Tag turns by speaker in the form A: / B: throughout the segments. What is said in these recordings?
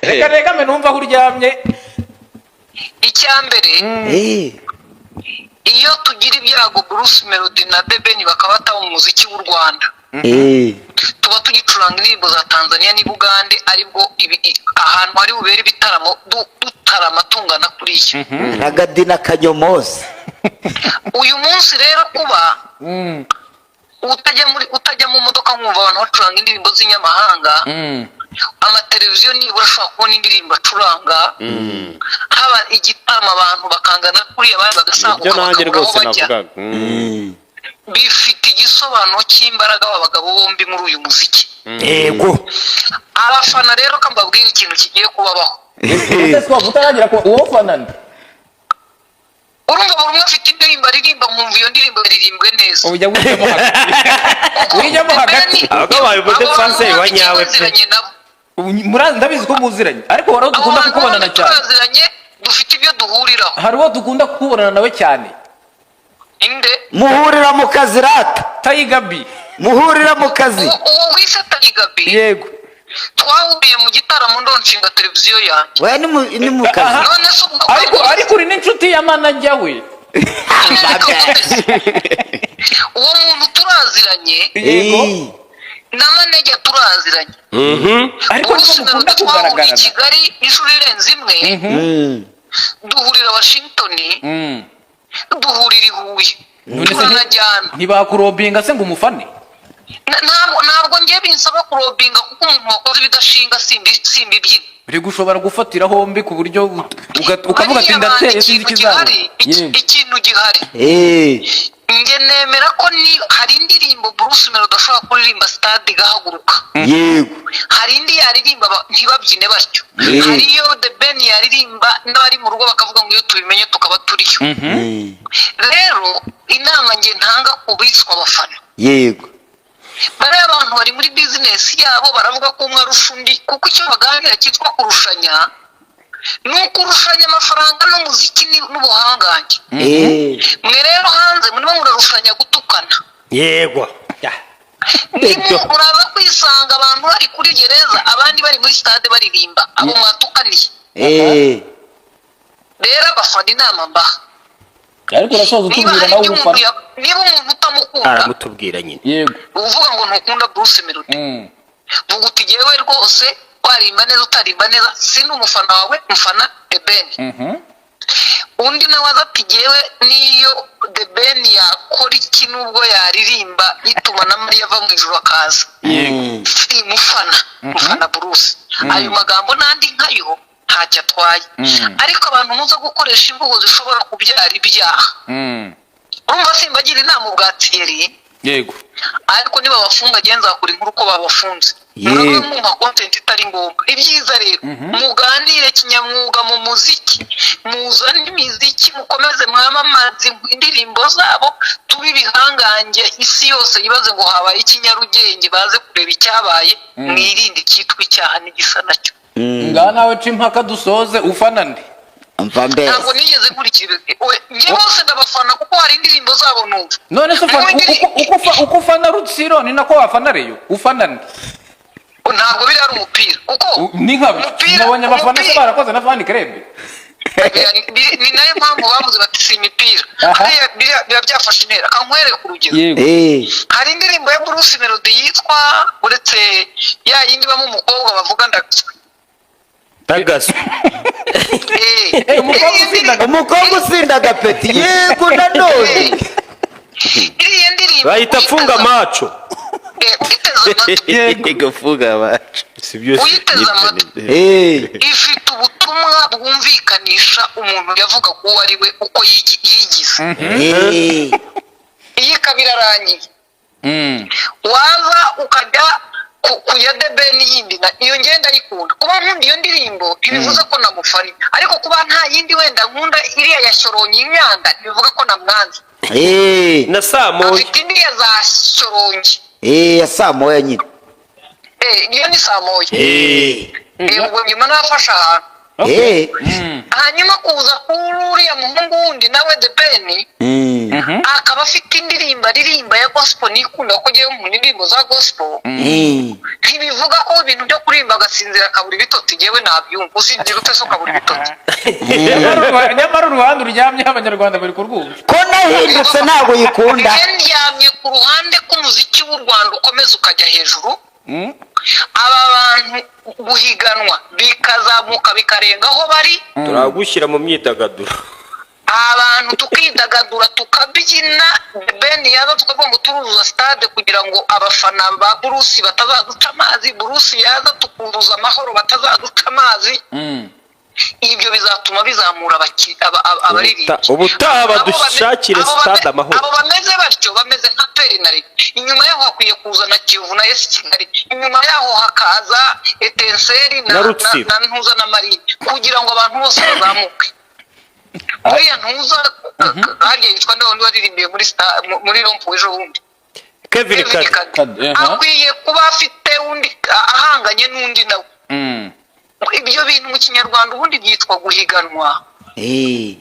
A: Reka negame numva aho uryamye.
B: Icya mbere, iyo tugira ibyago Bruce Melody na The Ben bakaba bataba mu muziki w'u Rwanda, tuba tugicuranga indirimbo za Tanzania n'i Bugande, aribwo ahantu hari bubere ibitaramo dutarama tungana kuriya.
C: Agadi na kanyomozi.
B: Uyu munsi rero kuba utajya mu modoka nkumva abantu bacuranga indirimbo z'inyamahanga, amateleviziyo nibura ashobora kubona indirimbo acuranga, haba igitaramo abantu bakangana kuriya, abandi bagasaguka,
D: Ibyo nanjye
B: bakabura aho
D: rwose
B: bajya,
D: navugaga.
B: Bifite igisobanuro cy'imbaraga aba bagabo bombi muri uyu muziki. Abafana rero, ko mbabwira ikintu kigiye kubabaho.
A: Ese twavuga utaragira ko uwo ufana nde?
B: Urumva, buri umwe afite indirimbo aririmba, nkumva iyo ndirimbo yaririmbwe neza.
A: Ujya wijyamo hagati, wijyamo hagati.
D: Abagabo umudefanseri wa nyawe pe.
B: Turaziranye nabo.
A: Murazi, ndabizi ko muziranye, ariko hari uwo
B: Abo
A: dukunda
B: bantu
A: kukubonana
B: bombi
A: cyane.
B: turaziranye, dufite ibyo duhuriraho.
A: Hari uwo dukunda kukubonana nawe cyane.
B: Inde?
C: Muhurira mu kazi rata.
A: Tiger B.
C: Muhurira mu kazi.
B: Uwo wise Tiger B?
A: Yego.
B: Twahuriye mu gitaramo ndonshinga televiziyo yanjye.
C: Oya, ni mu kazi.
B: None se ubwo
A: Ariko uri n'inshuti ya manager we.
B: Uwo muntu turaziranye. Na manager turaziranye.
A: Ariko niko
B: Bruce
A: mukunda
B: Melody twahuriye i
A: kugaragara.
B: Kigali inshuro irenze imwe, duhurira Washington, duhurira i Huye.
A: None se
B: Turanajyana.
A: ntibakurobinga se ngo umufane?
B: Ntabwo ngiye binsaba kurobinga, kuko umuntu wakoze ibidashinga simbibyina.
A: Uri gushobora gufatira hombi ku buryo ukavuga ati
B: Bariya bantu,
A: ndateye, sinzi
B: ikintu
A: ikizaba.
B: gihari, ikintu gihari, njye nemera ko ni hari indirimbo Bruce Melody ashobora kuririmba stade igahaguruka. Hari indi yaririmba ntibabyine batyo. Hari iyo The Ben yaririmba n'abari mu rugo bakavuga ngo iyo tubimenye tukaba turiyo. Rero inama njye ntanga ku biswa abafana, bariya abantu bari muri bizinesi yabo, baravuga ko umwe arusha undi, kuko icyo baganira cyitwa kurushanya, ni ukurushanya amafaranga n'umuziki n'ubuhangange. Mwe rero hanze murimo murarushanya gutukana. Ndimo muraza kwisanga abantu bari kuri gereza, abandi bari muri stade baririmba, abo mwatukaniye. Rero abafana, inama mbaha,
A: Ariko urasoza
B: niba
A: utubwira
B: hari
A: nawe
B: ibyo
A: umufana.
B: umuntu niba umuntu utamukunda,
D: Aramutubwira nyine.
B: Uvuga ngo ntukunda Bruce Melody, vuga uti jyewe rwose warimba neza utarimba neza sindi umufana wawe, mfana The Ben. Undi nawe aza ati jyewe niyo The Ben yakora iki, nubwo yaririmba yituma na Mariya ava mu ijuru akaza, simufana, mufana Bruce. Ayo magambo n'andi nkayo ntacyo atwaye, ariko abantu muza gukoresha imvugo zishobora kubyara ibyaha. Urumva, simbagira inama ubwa Thierry, ariko niba bafunga agiye nzakora inkuru uko babafunze. Muraba mumpa content itari ngombwa. Ibyiza rero, muganire kinyamwuga mu muziki, muzane imiziki, mukomeze mwamamaze indirimbo zabo, tube ibihangange, isi yose yibaze ngo habaye iki Nyarugenge, baze kureba icyabaye. Mwirinde icyitwa icyaha n'igisa nacyo.
A: Ngaha nawe ca impaka dusoze, ufana nde?
C: Mva mbese.
B: Ntabwo nigeze nkurikira, njye bose ndabafana kuko hari indirimbo zabo numva.
A: None se ufana uko ufana Rutsiro ni nako wafana Rayon? Ufana nde?
B: Ntabwo biriya ari umupira kuko
A: Ni nkabyo. Nabonye abafana se barakoze na fan club.
B: Ni nayo mpamvu bavuze bati si imipira. Hariya biba byafashe intera. Kankwereke urugero. Hari indirimbo ya Bruce Melody yitwa, uretse ya yindi ibamo umukobwa bavuga ndagaswe.
D: Ndagaswe.
A: Umukobwa usinda.
C: Umukobwa usinda agapeti, yego nanone.
B: Iriya ndirimbo
D: Bahita afunga amaco.
B: Uyiteze amatwi,
E: Gafunga abacu.
D: Si byose.
B: Uyiteze amatwi, ifite ubutumwa bwumvikanisha umuntu yavuga ko uwo ari we, uko yigize. Iyi ikaba irarangiye. Waza ukajya ku ya The Ben yindi, na iyo ngenda ayikunda. Kuba nkunda iyo ndirimbo ntibivuze ko namufana, ariko kuba nta yindi wenda nkunda, iriya ya Shyorongi inyanga, ntibivuga ko namwanze.
D: Na saa 1.
B: Afite indi ya za Shyorongi.
C: Ya saa 1 nyine.
B: Iyo ni saa 1. Ubwo nyuma nafashe ahantu.
C: Eh.
B: Hanyuma kuza kuri uriya muhungu wundi nawe The Ben, akaba afite indirimbo aririmba ya gospel nikunda, kuko ngewe nkunda indirimbo za gospel. Ntibivuga ko ibintu byo kuririmba agasinzira akabura ibitotsi, ngewe nabyumva. Usinzira ute se ukabura ibitotsi?
A: Nyamara uruhande uryamyeho abanyarwanda bari kurwumva.
C: Ko nahindutse ntabwo uyikunda.
B: Njye ndyamye ku ruhande k'umuziki w'u Rwanda ukomeza ukajya hejuru, aba bantu guhiganwa bikazamuka bikarenga aho bari.
D: Turagushyira mu myidagaduro.
B: Abantu tukidagadura, tukabyina. Ben yaza tukavuga ngo turuzuza stade kugira ngo abafana ba Bruce batazaduca amazi. Bruce yaza tukuzuza Amahoro batazaduca amazi. Ibyo bizatuma bizamura abaririmbyi.
D: Ubutaha
B: Abo
D: badushakire stade Amahoro.
B: Abo bameze batyo bameze nka APR na Rayon. Inyuma yaho hakwiye kuza na Kiyovu na AS Kigali, inyuma yaho hakaza Etincelles
D: Na Rutsiro.
B: na Ntuza na Marine, kugira ngo abantu bose bazamuke. Uriya Ntuza harya yitwa nde wundi waririmbiye muri rond-point ejo bundi?
D: Kevin
B: Kevin
D: Kade.
B: Kade.
A: Kade, aha.
B: Akwiye kuba afite undi ahanganye n'undi nawe. Ibyo bintu mu Kinyarwanda ubundi byitwa guhiganwa.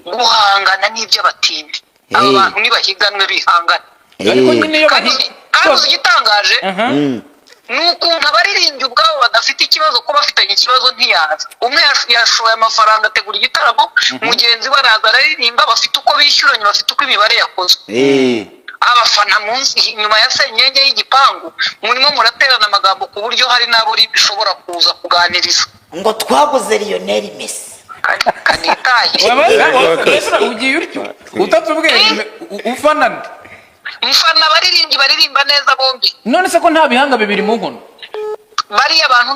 B: Guhangana n'iby'abatindi. Aba bantu nibahiganwe bihangane.
A: Ariko nyine iyo
B: Kandi kandi uzi igitangaje? Ni ukuntu abaririmbyi ubwabo badafite ikibazo, ko bafitanye ikibazo ntiyaza. Umwe yashoye amafaranga ategura igitaramo, mugenzi we araza araririmba, bafite uko bishyuranye, bafite uko imibare yakozwe. Abafana munsi inyuma ya senyenge y'igipangu murimo muraterana amagambo ku buryo hari n'abo bishobora kuza kuganiriza.
C: Ngo twaguze Lionel Messi.
B: Kanitaye.
A: Ugiye utyo utatubwiye ufana nde?
B: Mfana abaririmbyi baririmba neza bombi.
A: None se ko nta bihanga bibiri mu nkono?
B: Bariya bantu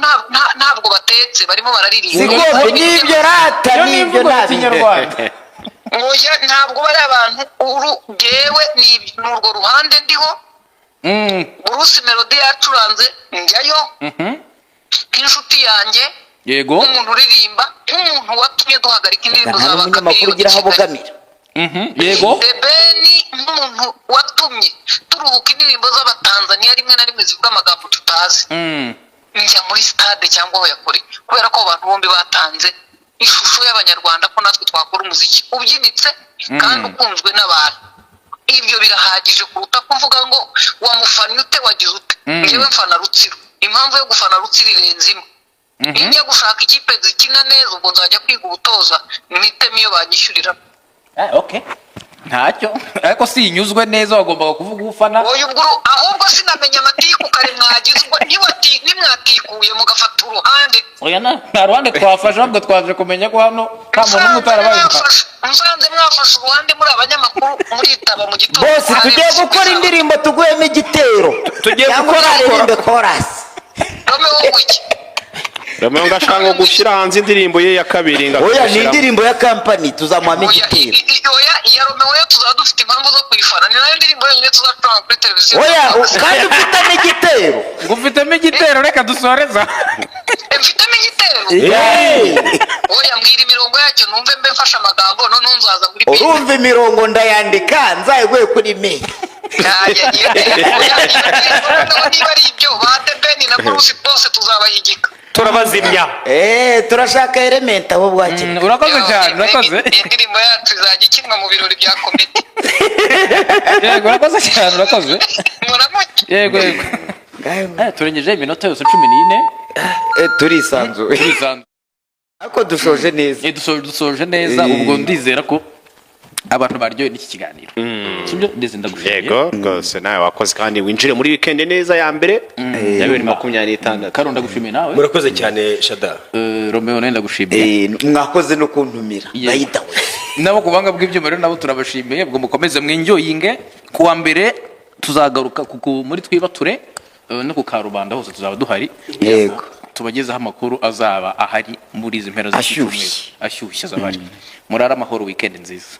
B: ntabwo batetse, barimo bararirimba.
C: Sikope n'ibyo rata.
A: Iyo ni
C: N'ibyo
A: imvugo ya
C: nabi.
A: Kinyarwanda.
B: Oya, ntabwo bari abantu uru jyewe ni urwo ruhande ndiho. Bruce Melody yacuranze njyayo nk'inshuti yanjye, nk'umuntu uririmba, nk'umuntu watumye duhagarika indirimbo
C: Nta
B: za
C: n'umunyamakuru
B: Bakamiliyoni
C: ugira aho
B: Kigali.
C: abogamira.
A: Yego.
B: The Ben nk'umuntu watumye turuhuka indirimbo z'Abatanzaniya rimwe na rimwe zivuga amagambo tutazi, njya muri stade cyangwa aho yakoreye, kubera ko abo bantu bombi batanze ishusho y'Abanyarwanda ko natwe twakora umuziki ubyinitse kandi ukunzwe n'abantu. Ibyo birahagije kuruta kuvuga ngo wamufannye ute, wagize ute. Njyewe mfana Rutsiro. Impamvu yo gufana Rutsiro irenze imwe. Nijya gushaka ikipe zikina neza, ubwo nzajya kwiga ubutoza mpitemo iyo banyishyurira.
A: Ah, okay, ntacyo, ariko sinyuzwe neza, wagombaga kuvuga ufana.
B: Oya, ubwo ahubwo sinamenya amatiku kare mwagize ubwo nimwatikuye mugafata uruhande.
A: Oya, nta ruhande twafashe, ahubwo twaje kumenya ko hano nta muntu n'umwe utarabaye umufana.
B: Musanze mwafashe uruhande muri abanyamakuru, muritaba mu gitondo.
C: Bose tugiye gukora indirimbo tuguyemo igitero.
D: Tugiye
C: Cyangwa
D: gukora
C: uzaririmbe chorus.
B: Romeo w'iki?
E: Romeo ngo ashaka ngo gushyira hanze indirimbo ye ya kabiri ngo
C: Oya, ni
E: akayishyiramo.
C: indirimbo ya kampani, tuzamuhamo
B: Oya,
C: igitero.
B: Oya, iya Romeo yo tuzaba dufite impamvu zo kuyifana, ni nayo ndirimbo yonyine tuzacuranga kuri televiziyo.
C: Oya, kandi ufitemo igitero.
A: Ngo ufitemo igitero, reka dusoreza.
B: Mfitemo igitero? Oya, mbwira imirongo yacyo numve, mbe mfashe amagambo, noneho nzaza muri bisi.
C: Urumva, imirongo ndayandika nzayiguhe kuri mail.
B: Oya, iyo ndirimbo noneho niba ari ibyo, ba The Ben na Bruce bose tuzabahigika.
D: Turabazimya.
C: Turashaka element abo bwakira.
A: Urakoze cyane, urakoze.
B: Iyi ndirimbo yacu izajya ikinwa mu birori bya comedy.
A: Yego, urakoze cyane, urakoze.
B: Muramuke.
A: Yego, turengeje iminota yose 14.
C: Turisanzuye.
A: Turisanzuye.
C: Ariko dushoje neza.
A: Dusoje neza. Ubwo ndizera ko abantu baryohewe n'iki kiganiro, sibyo? Ndetse ndagushimiye.
E: Yego rwose, nawe wakoze, kandi winjire muri weekend neza ya mbere ya 2026.
A: Karo, ndagushimiye nawe.
D: Murakoze cyane, Shada.
A: Romeo, nawe ndagushimiye.
C: Mwakoze no kuntumira.
A: Yego.
C: Bayita we.
A: Nabo ku buhanga bw'ibyuma rero nabo turabashimiye. Ubwo mukomeze mwenjoyinge. Ku wa mbere tuzagaruka muri twibature, no ku karubanda hose tuzaba duhari.
C: Yego.
A: Tubagezeho amakuru azaba ahari muri izi mpera z'iki
C: Ashyushye.
A: cyumweru. Ashyushye azaba ahari. Murare amahoro, weekend nziza.